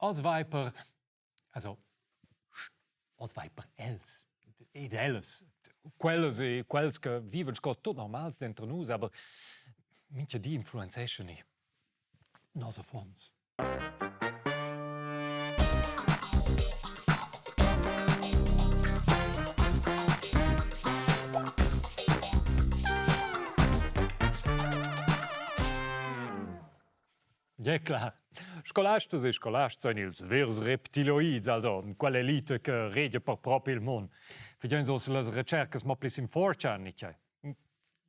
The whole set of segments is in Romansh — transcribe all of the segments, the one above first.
Oz vai per also oz vai per els ed ellas, quellas e quels che vivan sco tut normals denter nus, aber mincha di influenzeschan nos affons. Ja clar. Scolastas e scolasts ein ils vers reptiloids, also quell'elita che regia per propi il mund. Fagein oz las retschercas mo pli sin 4chan, ni tgei?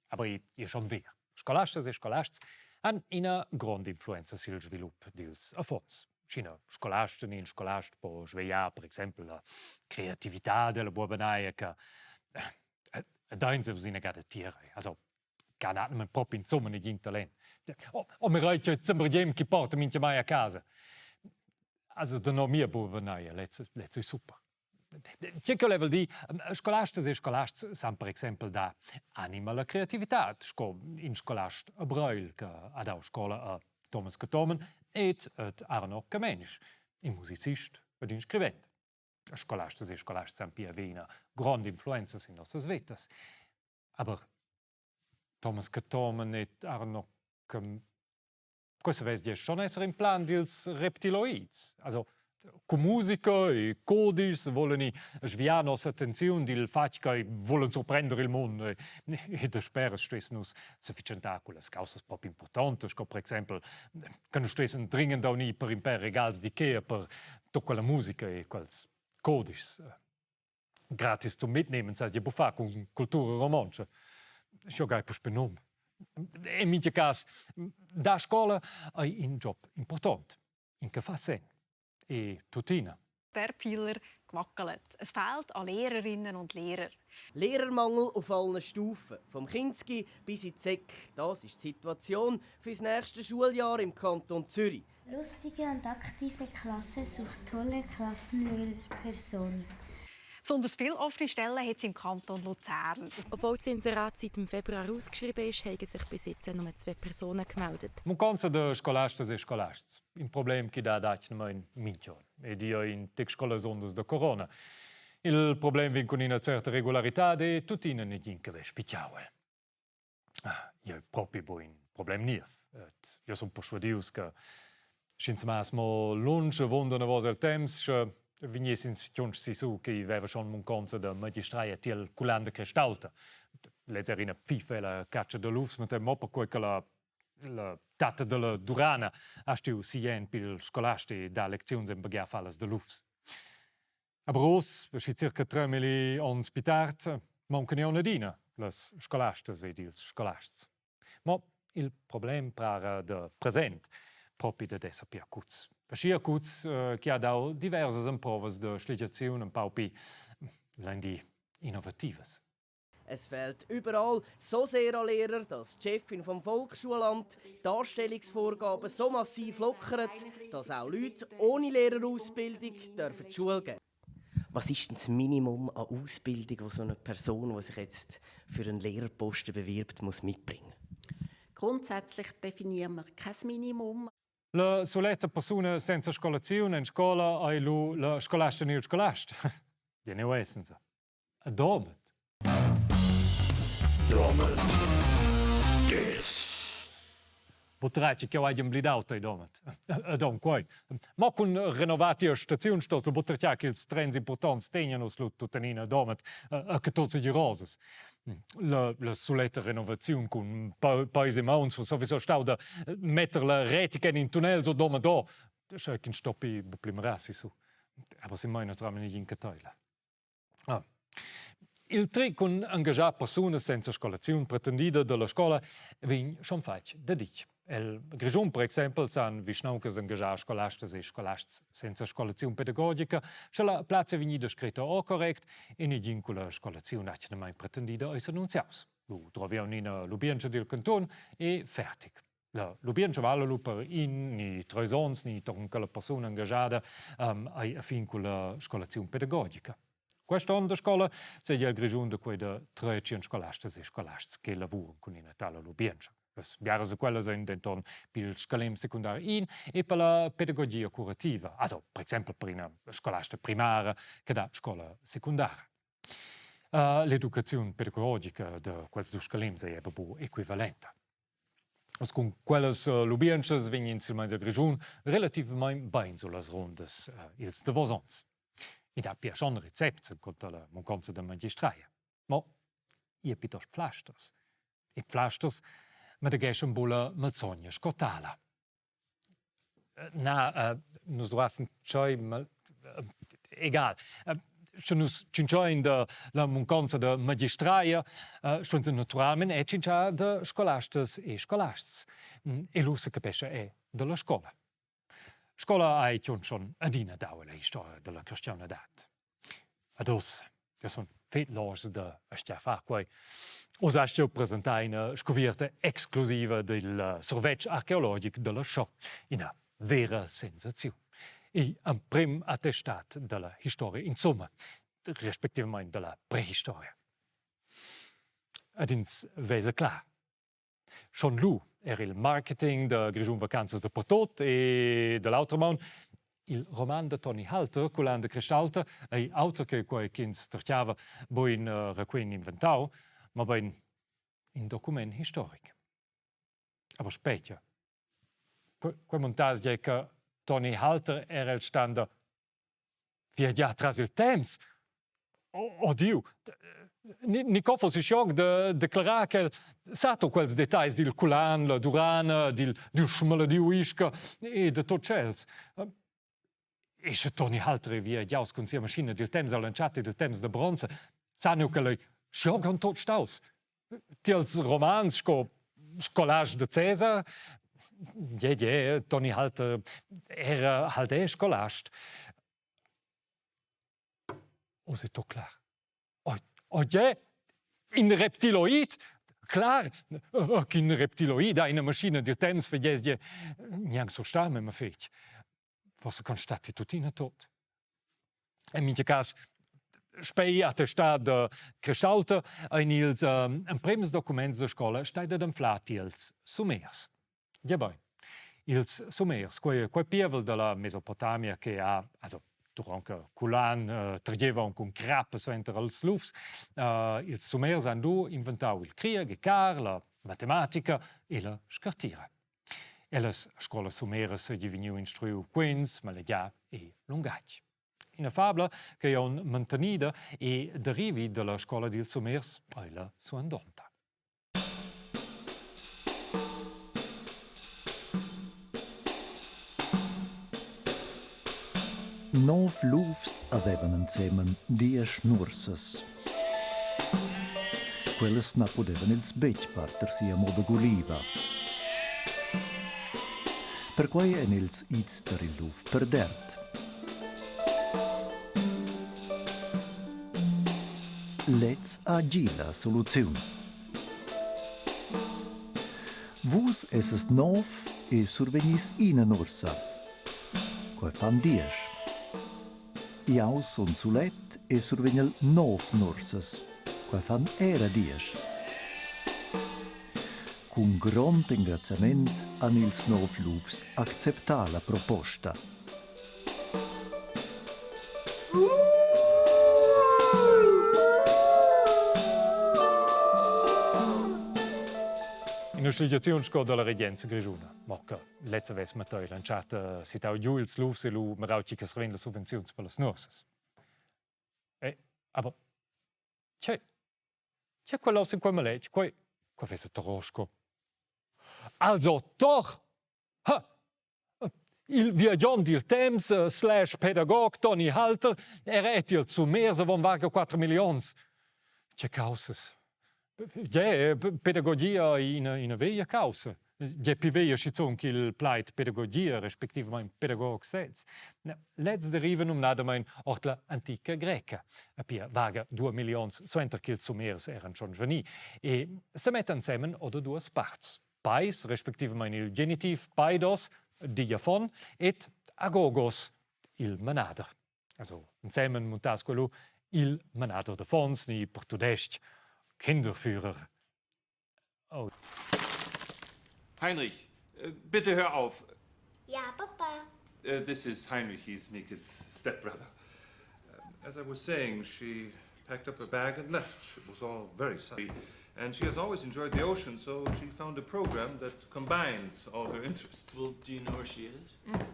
Aber ei è schon ver. Scolastas e scolasts han ina gronda influenza sil svilup dils affons. Sch'ina scolasta ni in scolast po svegliar per exempel la creativitad della buobanaglia che dains ina gada tier. Also Gan hat man propi insomma negin talent. O, o mir che zembrgem chi porta mincha a casa. Also da no mia buobanaglia, lez, lez è super. Tge che level dir, scolastas e scolasts san per exempel dar anima alla creativitad, sco in scolast a Breil che ha dau scola a Thomas Cathomen ed ad Arno Camenisch, in musicist ed in scrivent. Scolastas e scolasts han pia ina gronda influenza sin nossas vetas. Aber Thomas Cathomen ed Arno Cam Questo vess gie schon esser in plan dils reptiloids. Also cun musica e codischs volen i sviar nossa attenziun dil fatg che volen surprender il mund e, e dasperas stuessen nus sufficientar quellas causas propi importantes, sco per exempel che nus stuessen dringend unir per in per regals d'Ikea per tut quella musica e quels codischs. Gratis zum Mitnehmen, sai dir buffar cun cultura romontscha. Scho gai puspe num. In mincha cas, da scola ei in job important, in che fa sen. E tuttina. Der Pfeiler gewackelt. Es fehlt an Lehrerinnen und Lehrern. Lehrermangel auf allen Stufen, vom Kinski bis in die Sek. Das ist die Situation für das nächste Schuljahr im Kanton Zürich. Lustige und aktive Klasse sucht tolle Klassenlehrperson. Besonders viele offene Stellen hat es im Kanton Luzern. Obwohl das Inserat seit dem Februar ausgeschrieben ist, haben sich bis jetzt nur zwei Personen gemeldet. Munconza da scolastas e scolasts. In problem che dat atgnamain mintg'onn. Ed ia in tec scolas ondas da corona. Il problem vegn cun ina certa regularitad e tuttina negin che vess spitgau el. Ah, jeu propi bu in problem niev. Et jeu sun perschuadius che sch'ins mass mo lunsch avunda anavos el temps, sche vegness ins tgunsch sissu ch'ei veva schon munconza da magistraia tiel culan da Crestaulta. Lez era ina fifa ella catscha da lufs, ma mo perquei che la la tatta dalla Durana ha stuiu sien pil scolast e dar lecziuns en baghiar fallas da lufs. Aber oz, schi circa 3000 onns pli tard, mauncan aunc adina las scolastas ed ils scolasts. Mo il problem para da present propi dad esser pli acuts. Aschi acuts eh, che ha dau diversas emprovas da schligiaziun empau pli, lein dir, innovativas. Es fehlt überall so sehr an Lehrer, dass die Chefin vom Volksschulamt die Anstellungsvorgaben so massiv lockert, dass auch Leute ohne Lehrerausbildung dürfen die Schule gehen. Was ist denn das Minimum an Ausbildung, das so eine Person, die sich jetzt für einen Lehrerposten bewirbt, muss mitbringen? Grundsätzlich definieren wir kein Minimum. La suletta persuna senza scolaziun en scola ei lu la scolasta ni il scolast. Die neu essenza. A Domat. Domat. Yes. Butteraci che hai emblidau tei Domat. Ed aunc quei. Ma cun renovar tia staziun stos lu buttertiar che ils trens importants tegnan uss lu tuttenina Domat a che tot seigi rosas. La, la suletta renovaziun cun peis e mauns fu sowieso stau da metter la retica in in tunnel so Domat do, sche ch'in stoppi bu pli marassi su. Aber si mai naturalmente negin che teila. Ah. Il tric cun engaschar persunas senza scolaziun pretendida dalla scola vegn schon fatg daditg. El Grischun, per exempel, san vischnauncas engaschar scolastas e scolasts senza scolaziun pedagogica, sche la plazza è vegnida scritta o correct e negin con la scolaziun atgnamain pretendida ei s'annunziaus. Lu drovian ina lubientscha dil cantun e fertig. La lubientscha vala lu per in ni treis onns ni tochen che la persuna engaschada um, ei a fin culla scolaziun pedagogica. Quest onn da scola seigi el Grischun da quei da 300 scolastas e scolasts che lavuran cun ina tala lubientscha. Las biaras da quellas ein denton pil scalem secundar I e per la pedagogia curativa, also per exempel per ina scolasta primara che dat scola secundara. L'educaziun pedagogica da quels dus scalems ei aber buc equivalenta. Oz cun quellas lubientschas vegn ins silmeins el Grischun relativamein bein sullas rundas ils davos onns. I dat pia schon recepts encunter la munconza da magistraglia. Mo ir piuttost pflasters. E pflasters medegheschan buc la malsogna sco tala. Na, nus duassen tscheu mal egal. Sche nus tschintschein da la munconza da magistraglia, stuein se naturalmein er tschintschar da scolastas e scolasts. E lu secapescha er dalla scola. Scola ei schon adina dau ella historia dalla cristianadad. Ad oz, io sun fetg loschs da astgar far quei. Oz astg jeu presentar ina scuvierta exclusiva dil survetsch archeologic dalla Scho, ina vera sensaziun. Igl emprem attestat dalla historia insumma, respectivamein dalla prehistoria. Ed ins vesa clar, Schon lu era il marketing da Grischun Vacanzas dapertut e da l'auter maun il roman da Toni Halter, Culan de Crestalta, ei auter che quei ch'ins terchiava buin raquint inventau, mabein in document historic. Aber spetga. Quei muntass gie che Toni Halter era il stan da viagiar tras il temps. Oh, oh Diu! Nico fossi schoc de declarar ch'el sa tot quels detagls dil culan, la durana, dil, dil schmaladiu Ischga e de tot tschels. E sche Toni Halter ei viagiaus cun sia maschina dil temps all'entschatta dil temps da bronza, sa nu ch'el ei schoc on tot staus. Tiels romans sco scolast da Cesar, je, je, Toni Halter era halt eh scolast. Oz è tot clar. Oh, oh je, in reptiloid? Clar, ch'in reptiloid ha ina maschina dil temps fagess je gnanc surstar memma fetg. Forsa constatti tuttina tot. En mintga cas spei attestat da Crestalta ein ils emprems documents da scola stai dad anflar tiels Sumers. Gebein. Ils Sumers, quei, quei pievel dalla Mesopotamia che ha, also durant che Culan tergieva aunc cun crappa suenter als lufs, ils Sumers han lu inventau il crieg e car, la matematica e la scartira. Ellas scolas sumeras seigi vegniu instruiu quens, malegiar e lungatg. Ina fabla ch'ei aunc mantenida e derivi dalla scola dils Sumers ei la suandonta. Nov lufs avevan ensemen diesch nursas. Quellas na pudevan els betg parter si a moda guliva. Perquai èn els ids tar il luf perdert. Lez ha gì la soluziun. Vus essas nov e survegnis ina nursa. Quai fan diesch. Jau sun sulet e survegnel nov nursas. Quai fan era diesch. Cun grond engraziament han ils nov lufs acceptà la proposta. Ina schligiaziun sco dalla regenza grischuna. Mo che lezza vess Mattei l'entschatta citau giu ils lufs e lu mirau chi che srein las subvenziuns per las nuorsas. E, aber che che quella in quel maletg, quei quei vesa Torosco. Also doch! Ha! Il viagiont dil temps slash pedagog Toni Halter era et il Sumers avon varga 4 millions. Che caussas! Gie, pedagogia ei ina, ina veglia caussa. Gie, pli veglia schizun ch'il plaid pedagogia, respectivamein pedagog sez. Lez deriva numnadamein ord la antica greca, pia varga dua millions suenter ch'ils Sumers eran schon sveni, e semetta ensemen oder duas parts. Pais, respectivamein il genitiv paidos, digl affon, ed agogos, il manader. Also ensemen muntass quello il manader da fons ni per tudestg Kinderführer. Oh. Heinrich, äh, bitte hör auf. Ja, Papa. Uh, this is Heinrich, he's Mika's stepbrother. Uh, as I was saying, she packed up her bag and left. It was all very sudden. And she has always enjoyed the ocean, so she found a program that combines all her interests. Well, do you know where she is? Mm.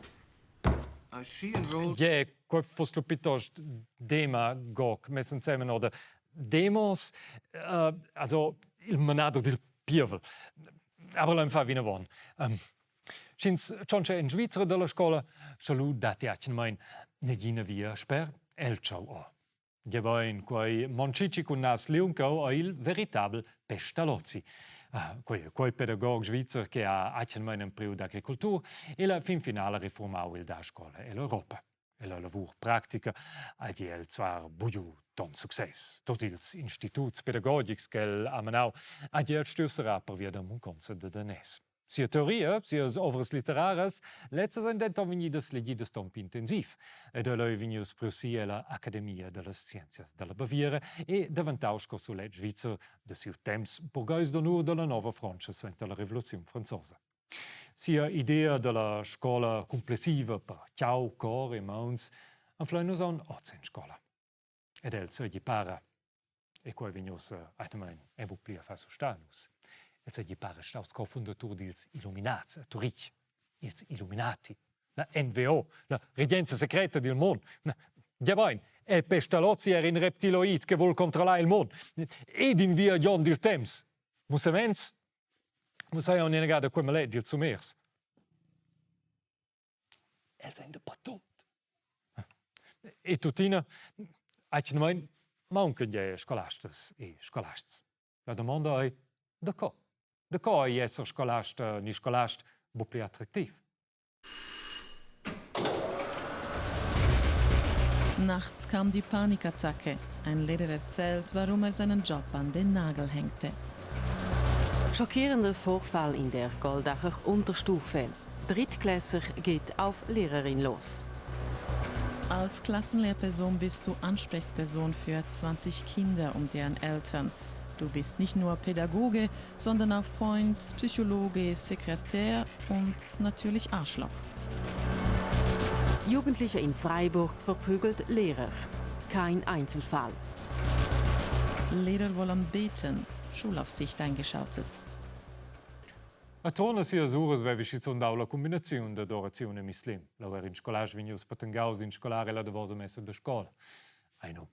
Uh, she enrolled... Yeah, quei fuss lu piuttost demagog, mess ensemen oder demos, uh, also il manader dil pievel. Aber lein far vinavon. Um, Sch'ins tschontscha en Svizra dalla scola, sche lu datti atgnamain negina via sper el tschau o. Gebein, quei Monchichi cun nas liuncau ei il veritabel Pestalozzi. Ah, quei, quei pedagog svizzer che ha atgnamain empriu d'agricultur e la fin finala reformau il da scola ell'Europa. E la lavur pratica hagi el zwar bugiu ton success. Tot ils instituts pedagogics ch'el ha menau hagi el stuiu serrar pervia da munconza da daners. Sia teoria, sias ovras litteraras, lezzas ein denton vegnidas legidas ton pli intensiv ed el ei vegnius prius si ella Academia dallas Scienzias dalla Baviera e daventau sco sulet Svizzer da siu temps burgheis d'honur dalla nova Frontscha suenter la Revoluziun franzosa. Sia idea dalla scola cumplessiva per tgau, cor e mauns anflein nus aunc oz en scola. Ed el seigi para, e quei vegn ussa atgnamein è buc pli a far surstar nus, el seigi para staus cofundatur dils Illuminats a Turitg, ils Illuminati, la NVO, la regenza secreta dil mund. Gebein, è Pestalozzi era in reptiloid che vul controllar il mund ed in via Gion dil temps. Mussaments? Mussai aunc inagada quei maletg dils Sumers. Els ein dapertut. E tuttina, atgnamein mauncan gie scolastas e scolasts. La damonda ei, daco? Daco ei esser scolasta ni scolast buc pli attractiv? Nachts kam die Panikattacke. Ein Lehrer erzählt, warum er seinen Job an den Nagel hängte. Schockierender Vorfall in der Goldacher Unterstufe. Drittklässler geht auf Lehrerin los. Als Klassenlehrperson bist du Ansprechperson für 20 Kinder und deren Eltern. Du bist nicht nur Pädagoge, sondern auch Freund, Psychologe, Sekretär und natürlich Arschloch. Jugendlicher in Freiburg verprügelt Lehrer. Kein Einzelfall. Lehrer wollen beten. Schulaufsicht eingeschaltet. A ton a sias uras veva schizun dau la cumbinaziun dad oraziun e muslim. Leu era in scolast vegnius patangaus d'in scolar ella davosa messa da scola. Ei nu.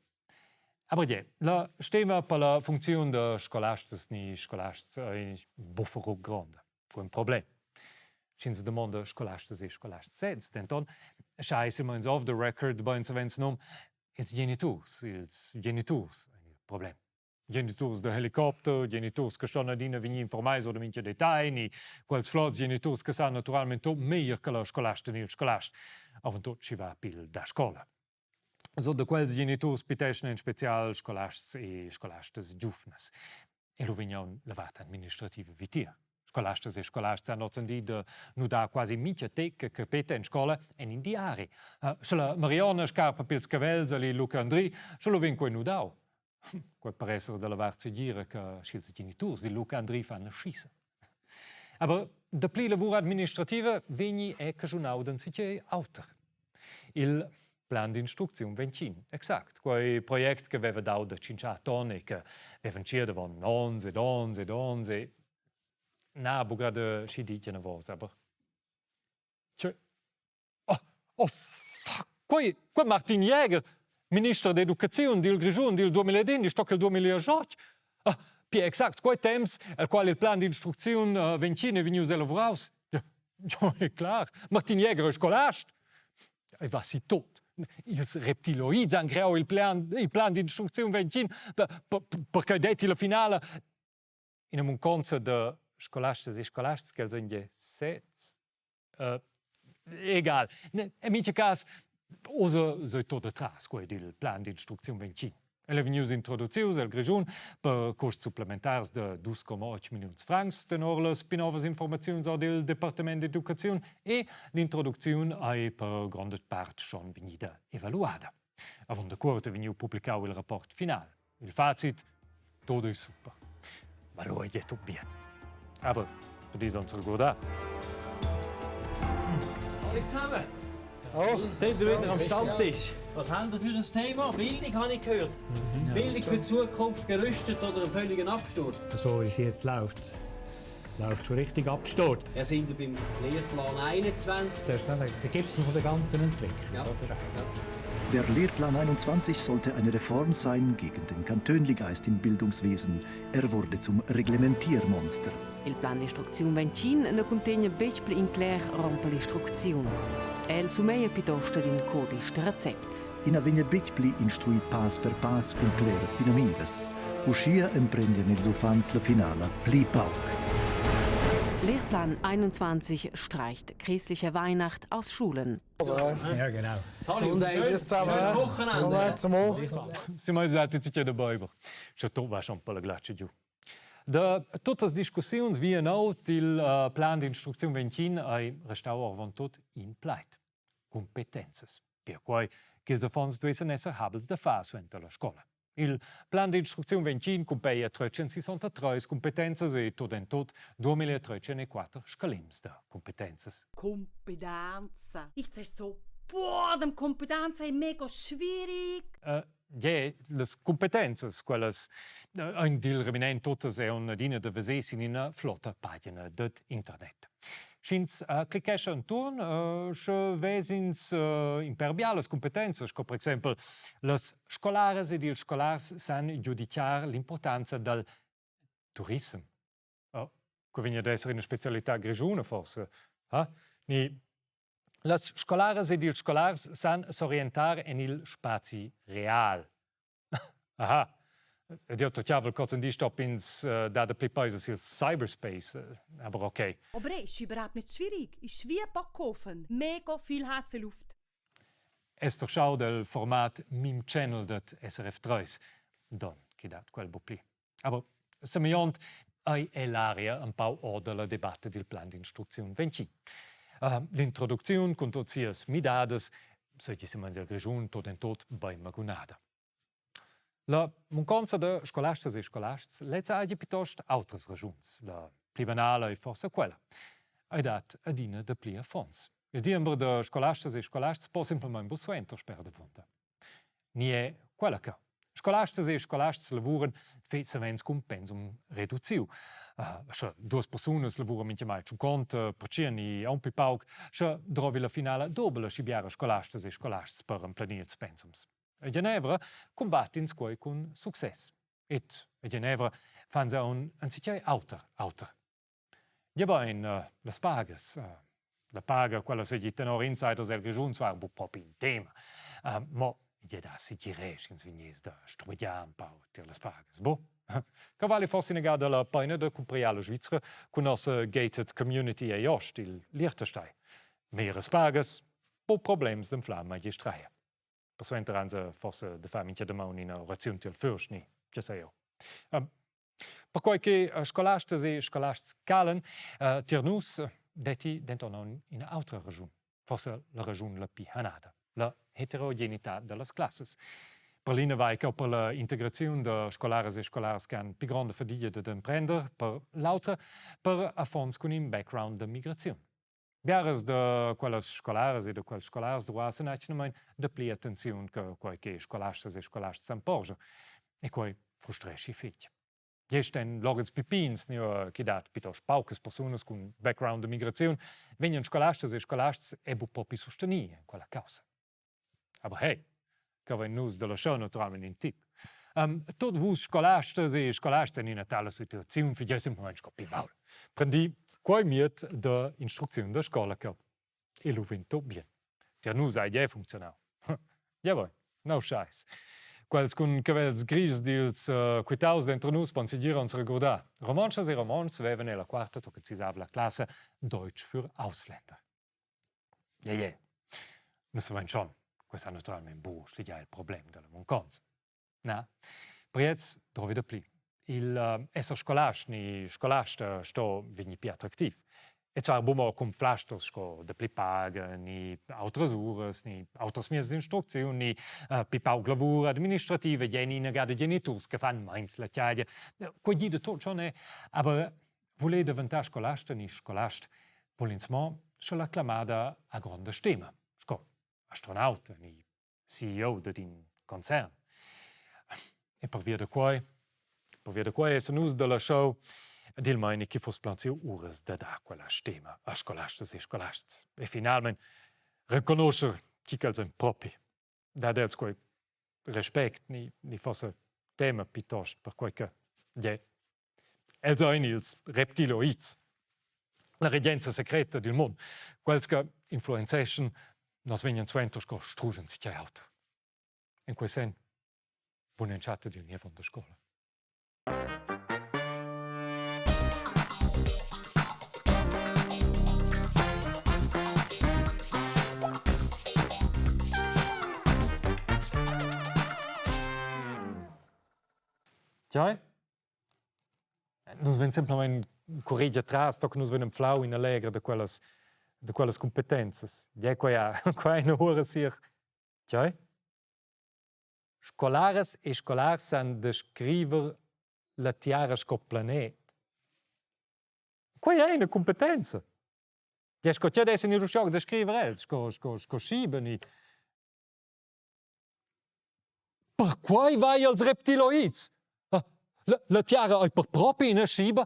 Aber je, la stema per la funcziun da scolastas ni scolasts ei bufferuc gronda. Quei problem. Sch'ins damonda scolastas e scolasts sez, denton, sch'ei silmeins off the record bein savens num, ils geniturs, ils geniturs ein il problem. Geniturs da helicopter, geniturs che ston adina vegnir informai sur da mintga detagl, ni quels flots geniturs che san naturalmein tot meglier che la scolasta ni il scolast, avon tot schi va pil da scola. So da quels geniturs piteschan en special scolasts e scolastas giuvnas. E lu vegnan la vart administrativa vitier. Scolastas e scolasts han ozendi da nudar quasi mintga tec che capeta en scola en in diari. Sche la Mariona scarpa pils cavels ali Luca Andri, sche lu vegn quei nudau. Quei per esser dalla vart segira che sch'ils geniturs dil Luca Andri fan la schisa. Aber dapli lavur administrativa vegni è caschunau d'enzatgei auter. Il plan d'instrucziun ventgin, exact, quei project che veva dau da tschintschar ton e che veva entschiet avon onns ed onns ed onns e na, buca da schi ditg anavos, aber tscheu Oh, oh fuck, quei, quei Martin Jäger, minister d'educaziun dil Grischun dil 2011 tocca il 2018. Ah, pia exact quei temps, el qual il plan d'instrucziun uh, ventgin è vegnius elavuraus. Ja, è clar, Martin Jäger è scolast. Ei va si tot. Ils reptiloids han creau il plan, il plan d'instrucziun ventgin perché detti la finala ina munconza da scolastas e scolasts ch'els ein gie sez. Uh, egal. En mintga cas, oz sei tot atras quei dil plan d'instrucziun ventgin. El è vegnius introducius el Grischun per custs supplementars de 2,8 milliuns francs tenor las pli novas informaziuns ord il Departement d'educaziun e l'introducziun ei per gronda part schon vegnida evaluada. Avon da cuort è vegniu publicau il rapport final. Il facit, todo è super. Ma lo è tut bien. Aber Pudis ans regurdar. Alle zusammen. Oh, sind wir wieder am Stammtisch. Was haben wir für ein Thema? Bildung habe ich gehört. Mhm. Bildung für die Zukunft gerüstet oder einen völligen Absturz? So wie es jetzt läuft, läuft schon richtig Absturz. Wir sind beim Lehrplan 21. Das ist der Gipfel von der ganzen Entwicklung. Ja. Oder? Ja. Der Lehrplan 21 sollte eine Reform sein gegen den Kantönligeist im Bildungswesen. Er wurde zum Reglementiermonster. Il plan d'instrucziun ventgin na cuntegna betg pli in cler rom per l'instrucziun. El sumeglia piuttosto ad in codice da recepts. I na vegnia betg pli instruì pass per pass cun cleras finamiras. Uschia emprendian ils uffants la finala pli pauc. Lehrplan 21 streicht christliche Weihnacht aus Schulen. Ja, genau. Simon sagt sicher dabei, sche tu vas schon per la glatscha giu. Da tuttas discussiuns vi e neu dil plan d'instrucziun ventgin ei restau oravontut in plaid: cumpetenzas. Perquei ch'ils affons duessen esser habels da far suenter la scola. Il plan d'instrucziun ventgin cumpeia 363 cumpetenzas e tut en tut 2304 scalims da cumpetenzas. Kompetenzen. Ich sag so, boah, dem Kompetenzen ist mega schwierig. Gie, las cumpetenzas, quellas ein dil reminent tuttas aunc adina da veser sin ina flotta pagina dad internet. Sch'ins cliccescha entuorn, sche ves'ins in per bialas cumpetenzas, sco per exempel las scolaras ed ils scolars san giudicar l'importanza dal turissem. Oh, quei vegn ad esser ina specialità grischuna forse. Ha? Ni las scolaras ed ils scolars san s'orientar en il spazi real. Aha. Ed jeu tertgavel ch'oz di stopp'ins dar dapli peisa sil cyberspace, aber okay. Aber ey, ist überhaupt nicht schwierig. Ist wie Backofen. Mega viel heiße Luft. Esther Schau del format Meme Channel dat SRF 3. Don chi dat quel bu pli. Aber semegliont ei è l'aria empau or dalla debatta dil plan d'instrucziun ventschi. L'introducziun cun tut sias midadas seigi silmeins el Grischun tot en tot bein magunada. La munconza da scolastas e scolasts lezza hagi piuttost autras raschuns. La pli banala ei forsa quella. Ei dat adina dapli affons. Il diember da scolastas e scolasts po semplamein buc suenter sper davonta. Ni è quella che scolastas e scolasts lavuran fetg savens cun pensum reduciu. Sche duas persunas lavuran mintgamai tschunconta pertschien ni aunc pli pauc, sche drovi la finala dobel aschi biara scolastas e scolasts per emplenir ils pensums. A Genevra cumbatt'ins quei cun success. Ed a Genevra fan se aunc enzatgei auter auter. Giebein, las pagas. La paga, quella seigi tenor insiders el Grischun zwar buc propi in tema. Mo igl ei da segirer sch'ins vegness da strubigiar empau tier las pagas. Bo? Che vali forse inagada la peina da cumpriar la Svizra cun nossa gated community ei ost, il Liechtenstein. Meras pagas, po problems d'anflar magistraia. Persuenter ans forse da far mincha damaun ina oraziun tiel Fürst, ni che sai eu. Perquai che scolastas e scolasts calan tier nus detti denton aunc ina autra raschun, forsa la raschun la pli hanada, la heterogenitad dallas classas. Per l'ina vai cheu per la integraziun da scolaras e scolars che han pli gronda fadia dad emprender, per l'autra per affons cun in background da migraziun. Biaras da quellas scolaras e da quels scolars duassen atgnamein dapli attenziun che quei che scolastas e scolasts san porscher. E quei frustreschi fetg. Gest en loghens pli pigns, nua ch'i dat plitost paucas persunas cun background da migraziun, vegnan scolastas e scolasts e buc propi sustenì en quella caussa. Aber hey, che vein nus dalla show naturalmein in tip. Tot vus scolastas e scolasts en ina tala situaziun figei semplamein sco pli baul. Prendi quei mied da instrucziun da scola cheu e lu vegn tot bien. Tier nus ei gie funzionau. Jawohl, no scheiss. Quels cun cavels grischs dils quitaus dentro nus pon segir ans regurdar. Romontschas e romontschs vevan ella quarta tocca sisavla classa Deutsch für Ausländer. Je, je. Nus savein schon, quei sa naturalmein buc sligiar il problem dalla munconza. Na, Priez drovi dapli. Il esser scolast ni scolasta sto vegnir pli attractiv. E zwar buc mo cun flasters sco dapli paga ni autras uras ni autras mias d'instrucziun ni pli pauc lavur administrativa, gie ni inagada geniturs che fan meins la tgaglia. Quei gida tut schon, eh? Aber. Vuler daventar scolasta ni scolast vul ins mo, sche la clamada ha gronda stema, sco astronauta ni CEO dad in concern. E pervia da quei, pervia da quei essan nus dalla show dil meini che fuss plaunsiu uras da dar quella stema a scolastas e scolasts e finalmein reconoscer chi ch'els ein propi. Dad els quei respect ni, ni forsa tema piuttost perquei che yeah, els ein ils reptiloids, la regenza secreta dil mund, quels che influenzeschan nos vegnan suenter sco strusch enzatgei auter. En quei senn, buna entschatta dil niev onn da scola. Tgei? Nus vein semplamein curregia tras, tochen nus vein anflau ina legra da quellas, da quellas cumpetenzas. Gie, quei ha, quei ha ina ura sir. Tgei? Scolaras e scolars san descriver la tiara sco planet. Quei ei ina cumpetenza. Gie, sco tgei dessen ir uschia descriver els, sco, sco, sco schiben ni Perquai vai als reptiloids. La, la tiara ei per propi ina schiba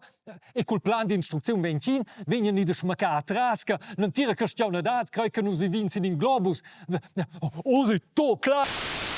e cul plan d'instrucziun ventgin vegnan i da smaccar atras che l'entira cristianadad crei che nus vivin sin in globus. Oz ei tot clar.